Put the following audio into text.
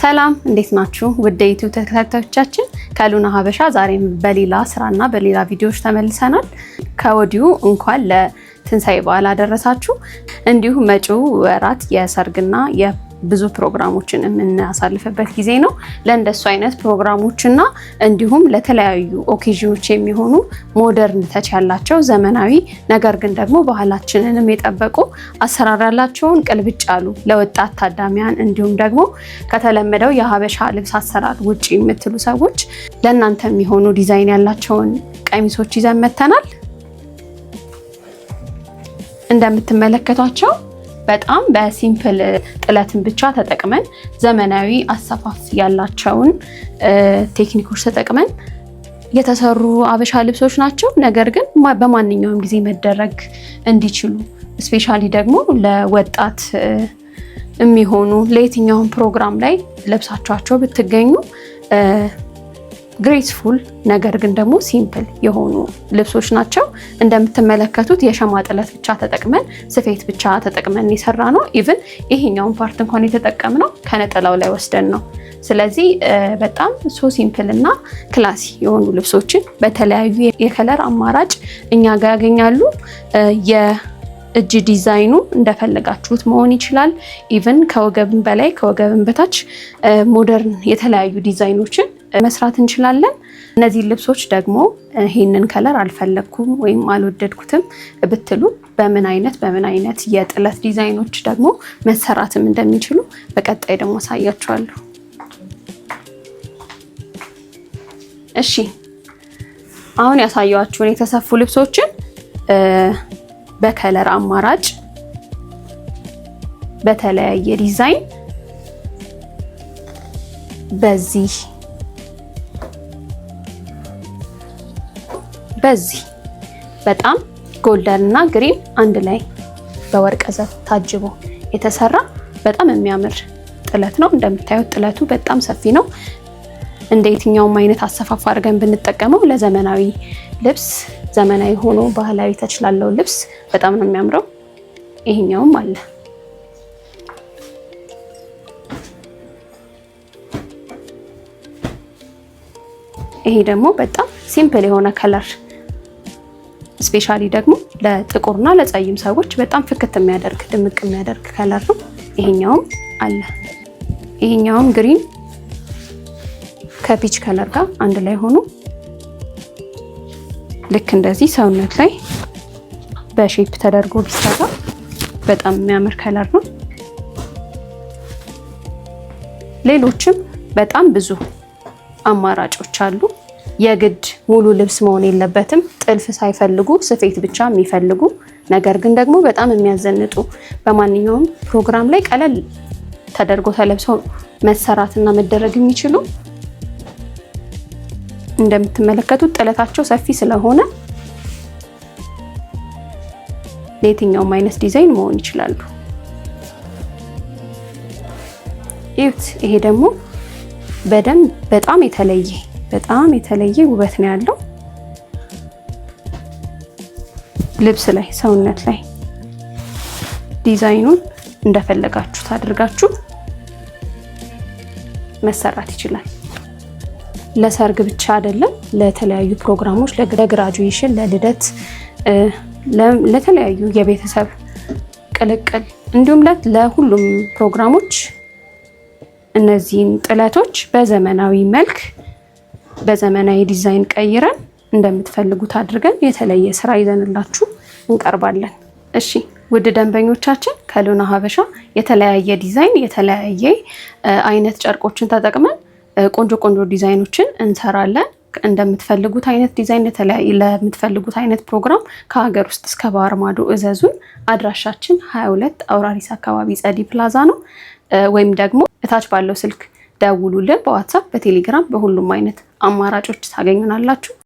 ሰላም እንዴት ናችሁ? ውድ ዩቲዩብ ተከታታዮቻችን ከሉና ሀበሻ ዛሬም በሌላ ስራና በሌላ ቪዲዮዎች ተመልሰናል። ከወዲሁ እንኳን ለትንሳኤ በዓል አደረሳችሁ። እንዲሁም መጪው ወራት የሰርግና ብዙ ፕሮግራሞችን የምናሳልፍበት ጊዜ ነው። ለእንደሱ አይነት ፕሮግራሞችና እንዲሁም ለተለያዩ occasion ኦች የሚሆኑ modern touch ያላቸው ዘመናዊ ነገር ግን ደግሞ ባህላችንንም የጠበቁ አሰራር ያላቸውን ቅልብጭ ያሉ ለወጣት ታዳሚያን እንዲሁም ደግሞ ከተለመደው የሀበሻ ልብስ አሰራር ውጭ የምትሉ ሰዎች ለእናንተ የሚሆኑ ዲዛይን ያላቸውን ቀሚሶች ይዘን መተናል። እንደምትመለከቷቸው በጣም በ simple ጥለትን ብቻ ተጠቅመን ዘመናዊ አሰፋፍ ያላቸውን ቴክኒኮች ተጠቅመን የተሰሩ አበሻ ልብሶች ናቸው። ነገር ግን በማንኛውም ጊዜ መደረግ እንዲችሉ especially ደግሞ ለወጣት የሚሆኑ ለየትኛውም ፕሮግራም ላይ ለብሳችኋቸው ብትገኙ graceful ነገር ግን ደግሞ simple የሆኑ ልብሶች ናቸው። እንደምትመለከቱት የሸማ ጥለት ብቻ ተጠቅመን ስፌት ብቻ ተጠቅመን የሰራነው። Even ይሄኛውን part እንኳን የተጠቀምነው ከነጠላው ላይ ወስደን ነው። ስለዚህ በጣም so simple እና classy የሆኑ ልብሶችን በተለያዩ የ color አማራጭ እኛ ጋር ያገኛሉ። የእጅ ዲዛይኑ እንደፈለጋችሁት መሆን ይችላል። Even ከወገብን በላይ ከወገብን በታች modern የተለያዩ ዲዛይኖችን መስራት እንችላለን። እነዚህ ልብሶች ደግሞ ይሄንን color አልፈለግኩም ወይም አልወደድኩትም ብትሉ በምን አይነት የጥለት ዲዛይኖች ደግሞ መሰራትም እንደሚችሉ በቀጣይ ደግሞ አሳያችኋለሁ። እሺ፣ አሁን ያሳየኋችሁን የተሰፉ ልብሶችን በ color አማራጭ በተለያየ ዲዛይን በዚህ በጣም golden እና green አንድ ላይ በወርቀ ዘብ ታጅቦ የተሰራ በጣም የሚያምር ጥለት ነው። እንደምታዩት ጥለቱ በጣም ሰፊ ነው። እንደ የትኛውም አይነት አሰፋፍ አድርገን ብንጠቀመው ለዘመናዊ ልብስ ዘመናዊ ሆኖ ባህላዊ touch ላለው ልብስ በጣም ነው የሚያምረው። ይሄኛውም አለ። ይሄ ደግሞ በጣም simple የሆነ color especially ደግሞ ለጥቁርና ለጸይም ሰዎች በጣም ፍክት የሚያደርግ ድምቅ የሚያደርግ color ነው። ይሄኛውም አለ። ይሄኛውም green ከ peach color ጋር አንድ ላይ ሆኖ ልክ እንደዚህ ሰውነት ላይ በ shape ተደርጎ ቢሰራ በጣም የሚያምር color ነው። ሌሎችም በጣም ብዙ አማራጮች አሉ። የግድ ሙሉ ልብስ መሆን የለበትም። ጥልፍ ሳይፈልጉ ስፌት ብቻ የሚፈልጉ ነገር ግን ደግሞ በጣም የሚያዘንጡ በማንኛውም ፕሮግራም ላይ ቀለል ተደርጎ ተለብሰው መሰራትና መደረግ የሚችሉ እንደምትመለከቱት ጥለታቸው ሰፊ ስለሆነ ለየትኛውም አይነት ዲዛይን መሆን ይችላሉ። እዩት። ይሄ ደግሞ በደንብ በጣም የተለየ ውበት ነው ያለው ልብስ ላይ፣ ሰውነት ላይ ዲዛይኑን እንደፈለጋችሁት አድርጋችሁ መሰራት ይችላል። ለሰርግ ብቻ አይደለም፣ ለተለያዩ ፕሮግራሞች፣ ለ graduation፣ ለልደት፣ ለተለያዩ የቤተሰብ ቅልቅል እንዲሁም ለሁሉም ፕሮግራሞች እነዚህን ጥለቶች በዘመናዊ መልክ በዘመናዊ ዲዛይን ቀይረን እንደምትፈልጉት አድርገን የተለየ ስራ ይዘንላችሁ እንቀርባለን። እሺ ውድ ደንበኞቻችን፣ ከሉና ሀበሻ የተለያየ ዲዛይን የተለያየ አይነት ጨርቆችን ተጠቅመን ቆንጆ ቆንጆ ዲዛይኖችን እንሰራለን። እንደምትፈልጉት አይነት ዲዛይን የተለያየ ለምትፈልጉት አይነት ፕሮግራም ከሀገር ውስጥ እስከ ባህር ማዶ እዘዙን። አድራሻችን 22 አውራሪስ አካባቢ ጸዲ ፕላዛ ነው። ወይም ደግሞ እታች ባለው ስልክ ደውሉልን። በዋትሳፕ፣ በቴሌግራም በሁሉም አይነት አማራጮች ታገኙናላችሁ።